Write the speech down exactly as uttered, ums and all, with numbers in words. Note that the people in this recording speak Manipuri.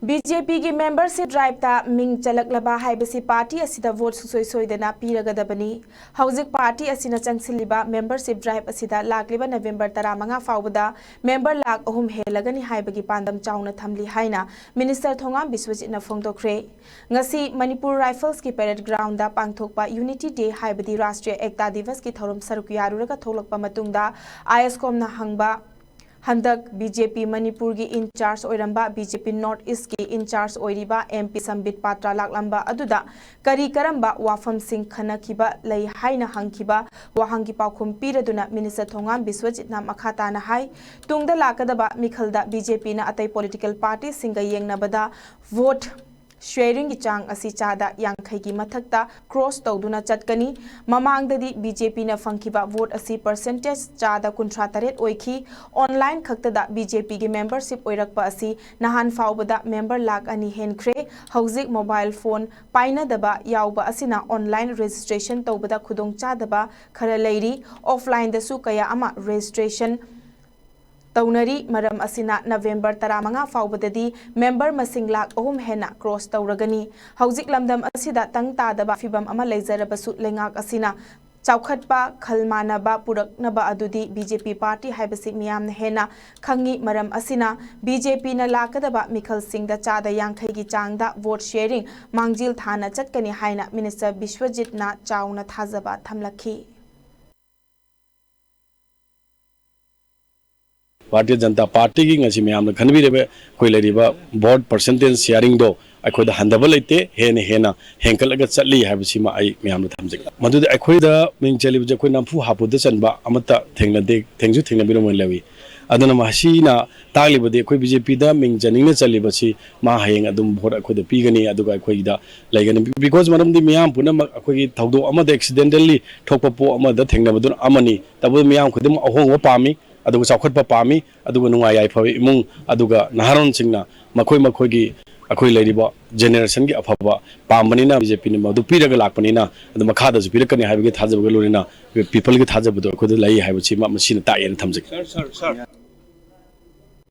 BJPꯒꯤ membership driveꯇ ꯃꯤꯡ ꯆꯜꯂꯛꯂꯕ ꯍꯥꯏꯕꯁꯤ party ꯑꯁꯤꯗ vote ꯁꯨꯡꯁꯣꯏ ꯁꯣꯏꯗꯅ ꯄꯤꯔꯒꯗꯕꯅꯤ꯫ ꯍꯧꯖꯤꯛ party ꯑꯁꯤꯅ ꯆꯪꯁꯤꯜꯂꯤꯕ membership drive ꯑꯁꯤꯗ ꯂꯥꯛꯂꯤꯕ November ꯇꯔꯥꯃꯉꯥ ꯐꯥꯎꯕꯗ member ꯂꯥꯈ ꯑꯍꯨꯝ ꯍꯦꯜꯂꯒꯅꯤ ꯍꯥꯏꯕꯒꯤ ꯄꯥꯟꯗꯝ ꯆꯥꯎꯅ ꯊꯝꯂꯤ ꯍꯥꯏꯅ Minister ꯊꯣꯉꯥꯝ ꯕꯤꯁ꯭ꯋꯖꯤꯠꯅ ꯐꯣꯡꯗꯣꯛꯈ꯭ꯔꯦ꯫ ꯉꯁꯤ ꯃꯅꯤꯄꯨꯔ Riflesꯀꯤ parade groundꯗ ꯄꯥꯡꯊꯣꯛꯄ Unity Day ꯍꯥꯏꯕꯗꯤ ꯔꯥꯁꯇ꯭ꯔꯤꯌ ꯑꯦꯛꯇꯥ ꯗꯤꯕꯁꯀꯤ ꯊꯧꯔꯝ ꯁꯔꯨꯛ ꯌꯥꯔꯨꯔꯒ ꯊꯣꯛꯂꯛꯄ ꯃꯇꯨꯡꯗ IASCOMꯅ ꯍꯪꯕ, ꯍꯟꯗꯛ BJP ꯃꯅꯤꯄꯨꯔꯒꯤ in charge ꯑꯣꯏꯔꯝꯕ BJP North Eastꯀꯤ in charge ꯑꯣꯏꯔꯤꯕ MP ꯁꯝꯕꯤꯠ ꯄꯥꯇ꯭ꯔ ꯂꯥꯛꯂꯝꯕ ꯑꯗꯨꯗ ꯀꯔꯤ ꯀꯔꯝꯕ ꯋꯥꯐꯝꯁꯤꯡ ꯈꯟꯅꯈꯤꯕ ꯂꯩ ꯍꯥꯏꯅ ꯍꯪꯈꯤꯕ ꯋꯥꯍꯪꯒꯤ ꯄꯥꯎꯈꯨꯝ ꯄꯤꯔꯗꯨꯅ Minister ꯊꯣꯉꯥꯝ ꯕꯤꯁ꯭ꯋꯖꯤꯠꯅ ꯃꯈꯥ ꯇꯥꯅ ꯍꯥꯏ, ꯇꯨꯡꯗ ꯂꯥꯛꯀꯗꯕ ꯃꯤꯈꯜꯗ BJPꯅ ꯑꯇꯩ political partyꯁꯤꯡꯒ ꯌꯦꯡꯅꯕꯗ vote sharingꯒꯤ ꯆꯥꯡ ꯑꯁꯤ ꯆꯥꯗ ꯌꯥꯡꯈꯩꯒꯤ ꯃꯊꯛꯇ cross ꯇꯧꯗꯨꯅ ꯆꯠꯀꯅꯤ꯫ ꯃꯃꯥꯡꯗꯗꯤ BJPꯅ ꯐꯪꯈꯤꯕ vote ꯑꯁꯤ percentage ꯆꯥꯗ ꯀꯨꯟꯊ꯭ꯔꯥ ꯇꯔꯦꯠ ꯑꯣꯏꯈꯤ꯫ Online ꯈꯛꯇꯗ BJPꯒꯤ membership ꯑꯣꯏꯔꯛꯄ ꯑꯁꯤ ꯅꯍꯥꯟ ꯐꯥꯎꯕꯗ member ꯂꯥꯈ ꯑꯅꯤ ꯍꯦꯟꯈ꯭ꯔꯦ꯫ ꯍꯧꯖꯤꯛ mobile phone ꯄꯥꯏꯅꯗꯕ ꯌꯥꯎꯕ ꯑꯁꯤꯅ online registration ꯇꯧꯕꯗ ꯈꯨꯗꯣꯡꯆꯥꯗꯕ ꯈꯔ ꯂꯩꯔꯤ꯫ Offlineꯗꯁꯨ ꯀꯌꯥ ꯑꯃ registration ꯇꯧꯅꯔꯤ꯫ ꯃꯔꯝ ꯑꯁꯤꯅ November ꯇꯔꯥꯃꯉꯥ ꯐꯥꯎꯕꯗꯗꯤ member ꯃꯁꯤꯡ ꯂꯥꯈ ꯑꯍꯨꯝ ꯍꯦꯟꯅ cross ꯇꯧꯔꯒꯅꯤ꯫ ꯍꯧꯖꯤꯛ ꯂꯝꯗꯝ ꯑꯁꯤꯗ ꯇꯪ ꯇꯥꯗꯕ ꯐꯤꯚꯝ ꯑꯃ ꯂꯩꯖꯔꯕꯁꯨ ꯂꯩꯉꯥꯛ ꯑꯁꯤꯅ ꯆꯥꯎꯈꯠꯄ, ꯈꯜ ꯃꯥꯟꯅꯕ ꯄꯨꯔꯛꯅꯕ ꯑꯗꯨꯗꯤ BJP party ꯍꯥꯏꯕꯁꯤ ꯃꯤꯌꯥꯝꯅ ꯍꯦꯟꯅ ꯈꯪꯉꯤ꯫ ꯃꯔꯝ ꯑꯁꯤꯅ BJPꯅ ꯂꯥꯛꯀꯗꯕ ꯃꯤꯈꯜꯁꯤꯡꯗ ꯆꯥꯗ ꯌꯥꯡꯈꯩꯒꯤ ꯆꯥꯡꯗ vote sharing ꯃꯥꯡꯖꯤꯜ ꯊꯥꯅ ꯆꯠꯀꯅꯤ ꯍꯥꯏꯅ Minister ꯕꯤꯁ꯭ꯋꯖꯤꯠꯅ ꯆꯥꯎꯅ ꯊꯥꯖꯕ ꯊꯝꯂꯛꯈꯤ꯫ ꯚꯥꯔꯇꯤꯌ ꯖꯅꯇꯥ ꯄꯥꯔꯇꯤꯒꯤ ꯉꯁꯤ ꯃꯌꯥꯝꯅ ꯈꯟꯕꯤꯔꯤꯕ ꯑꯩꯈꯣꯏ ꯂꯩꯔꯤꯕ vote percentage sharingꯗꯣ ꯑꯩꯈꯣꯏꯗ ꯍꯟꯊꯕ ꯂꯩꯇꯦ, ꯍꯦꯟꯅ ꯍꯦꯟꯅ ꯍꯦꯟꯒꯠꯂꯒ ꯆꯠꯂꯤ ꯍꯥꯏꯕꯁꯤꯃ ꯑꯩ ꯃꯌꯥꯝꯗ ꯊꯝꯖꯒꯦ꯫ ꯃꯗꯨꯗꯤ ꯑꯩꯈꯣꯏꯗ ꯃꯤꯡ ꯆꯜꯂꯤꯕꯁꯦ ꯑꯩꯈꯣꯏ ꯅꯝꯐꯨ ꯍꯥꯄꯨꯗ ꯆꯟꯕ ꯑꯃꯠꯇ ꯊꯦꯡꯅꯗꯦ, ꯊꯦꯡꯁꯨ ꯊꯦꯡꯅꯕꯤꯔꯝꯃꯣꯏ ꯂꯧꯏ꯫ ꯑꯗꯨꯅ ꯃꯁꯤꯅ ꯇꯥꯛꯂꯤꯕꯗꯤ ꯑꯩꯈꯣꯏ BJPꯗ ꯃꯤꯡ ꯆꯟꯅꯤꯡꯅ ꯆꯜꯂꯤꯕꯁꯤ ꯃꯥ ꯍꯌꯦꯡ ꯑꯗꯨꯝ vote ꯑꯩꯈꯣꯏꯗ ꯄꯤꯒꯅꯤ, ꯑꯗꯨꯒ ꯑꯩꯈꯣꯏꯗ ꯂꯩꯒꯅꯤ꯫ Because ꯃꯔꯝꯗꯤ ꯃꯤꯌꯥꯝ ꯄꯨꯝꯅꯃꯛ ꯑꯩꯈꯣꯏꯒꯤ ꯊꯧꯗꯣꯛ ꯑꯃꯗ accidentally ꯊꯣꯛꯄ ꯄꯣꯠ ꯑꯃꯗ ꯊꯦꯡꯅꯕꯗꯨꯅ ꯑꯃꯅꯤ꯫ ꯇꯧꯕꯗ ꯃꯤꯌꯥꯝ ꯈꯨꯗꯤꯡꯃꯛ ꯑꯍꯣꯡꯕ ꯄꯥꯝꯃꯤ, ꯑꯗꯨꯒ ꯆꯥꯎꯈꯠꯄ ꯄꯥꯝꯃꯤ, ꯑꯗꯨꯒ ꯅꯨꯡꯉꯥꯏ ꯌꯥꯏꯐꯕ ꯏꯃꯨꯡ, ꯑꯗꯨꯒ ꯅꯍꯥꯔꯣꯟꯁꯤꯡꯅ ꯃꯈꯣꯏ ꯃꯈꯣꯏꯒꯤ ꯑꯩꯈꯣꯏ ꯂꯩꯔꯤꯕ generationꯒꯤ ꯑꯐꯕ ꯄꯥꯝꯕꯅꯤꯅ BJPꯅ ꯃꯗꯨ ꯄꯤꯔꯒ ꯂꯥꯛꯄꯅꯤꯅ ꯑꯗꯨ ꯃꯈꯥꯗꯁꯨ ꯄꯤꯔꯛꯀꯅꯤ ꯍꯥꯏꯕꯒꯤ ꯊꯥꯖꯕꯒ ꯂꯣꯏꯅꯅ peopleꯒꯤ ꯊꯥꯖꯕꯗꯣ ꯑꯩꯈꯣꯏꯗ ꯂꯩ ꯍꯥꯏꯕꯁꯤꯃ ꯃꯁꯤꯅ ꯇꯥꯛꯑꯦꯅ ꯊꯝꯖꯒꯦ꯫ Sir, sir, sir.